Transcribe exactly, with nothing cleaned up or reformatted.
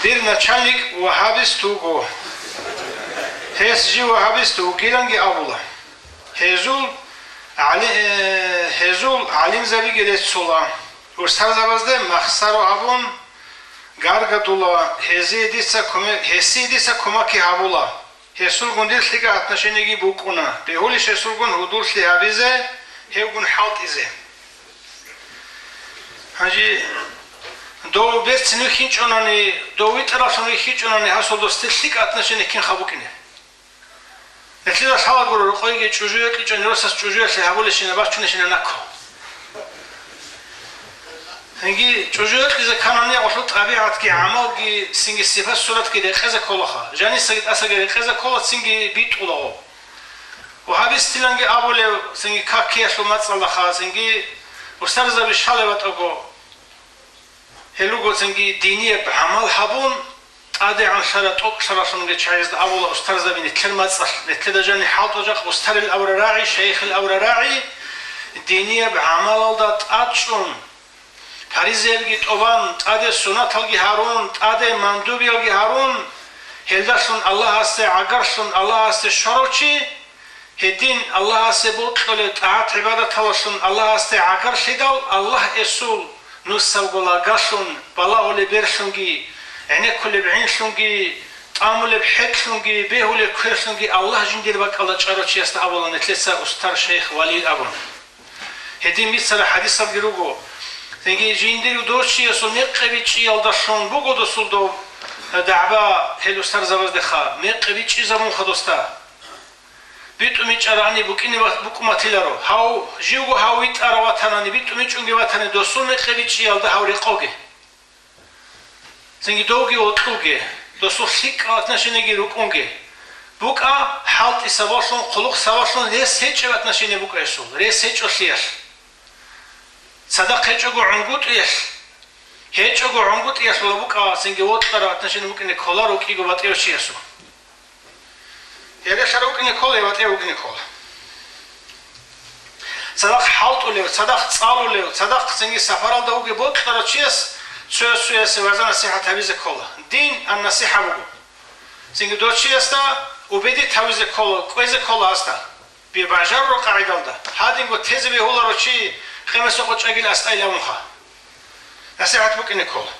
Дир начальник вагьабист вуго. Гьес жив вагьабист вугиланги абула. Гьезул гӀали-, э, гьезул гӀалимзабиги реццула. Устарзабазде махсаро абун гаргадула, гьезие дица куме-, гьесие дица кумаки гьабула. Гьесулгун дир лъикӀа отношениеги букӀуна, бегьулищ гьесулгун гьудуллъи гьабизе, гьевгун хӀалтӀизе. Гьанже дов берцин вихьинчӀунани, дов витӀаралъун вихьинчӀунани, гьасул досде лъикӀа отношение кинха букӀине. Гьелъидал лъалагуро рокъойги чӀужу йокьичӀони росас чӀужуялъе гьабулещина бачунещина нако. Цинги чӀужу йокьизе кканани гъолъул тӀабигӀатги, гӀамалги, цинги сипат-суратги рекъезе кколаха. Жанисаги тӀасаги рекъезе ккола, цинги битӀулаго. Ва гьабистиланги абулев, цинги какиялъул мацӀалдаха, цинги устарзаби щалев ватӀаго. Гьел руго цинги динияб гӀамал гьабун, ТӀадегӀанлъара тӀокӀлъаралъунги чагӀазда абула устарзаби нилъер мацӀалъ, нилъеда жани хӀалтӀужахъ устарил авра рагӀи, шайихил авра рагӀи, динияб гӀамалалда тӀадчӀун, паризаябги тӀубан, тӀаде сунаталги гьарун, тӀаде мандубиялги гьарун, гьелдалъун Аллагьасде гӀагарлъун, Аллагьасде щварав чи, Гьедин Аллагьасе бокьулеб тӀагӀат-гӀибадаталалъун Аллагьасде гӀагарлъидал, Аллагь эсул нусабго лагалъун, балагьулеб берлъунги, гӀенеккулеб гӀинлъунги, тӀамулеб хӀекълъунги, бегьулеб кверлъунги Аллагь жиндир бакӀалда чӀарав чиясда абула нилъеца устар, шайх, валил абун. Гьедин бицара хӀадисалги руго. Цинги жиндир дов чиясул мекъи бичӀчӀиялдалъун буго досул дов дагӀба гьел устарзабаздеха, мекъи бичӀчӀизабунха досда. БитӀумичӀарани букӀине ва-, букӀуматиларо. Гьав, живго гьав витӀарав ватанани, битӀумичӀунги ватани, досул мекъи бичӀчӀиялда гьав рекъоге. Цинги довги вокьуге, досул лъикӀал отношениеги рукӀунге. БукӀа хӀалтӀи сабаблъун, хъулухъ сабаблъун рес гьечӀеб отношение букӀа гьесул, рес гьечӀолъиялъ. Цадахъ гьечӀого гӀунгутӀиялъ, гьечӀого гӀунгутӀиялъула букӀа, цинги вокьараб отношение букӀине кколаро кӀиго батӀияв чиясул. Гьересиарав вукӀине ккола, я батӀияв вукӀине ккола. Цадахъ хӀалтӀулев, цадахъ цӀалулев, цадахъ цинги сапаралда вугев бокьарав чияс цояс цоясе вагӀза-насихӀат гьабизе ккола. Дин ан-насихӀа буго. Цинги дов чиясда убедит гьавизе ккола, кӀвезе ккола гьасда. Бажарураб къагӀидалда, гьадинго тезе бегьуларо чи къемасухъ чӀагил астайилавунха. НасихӀат букӀине ккола.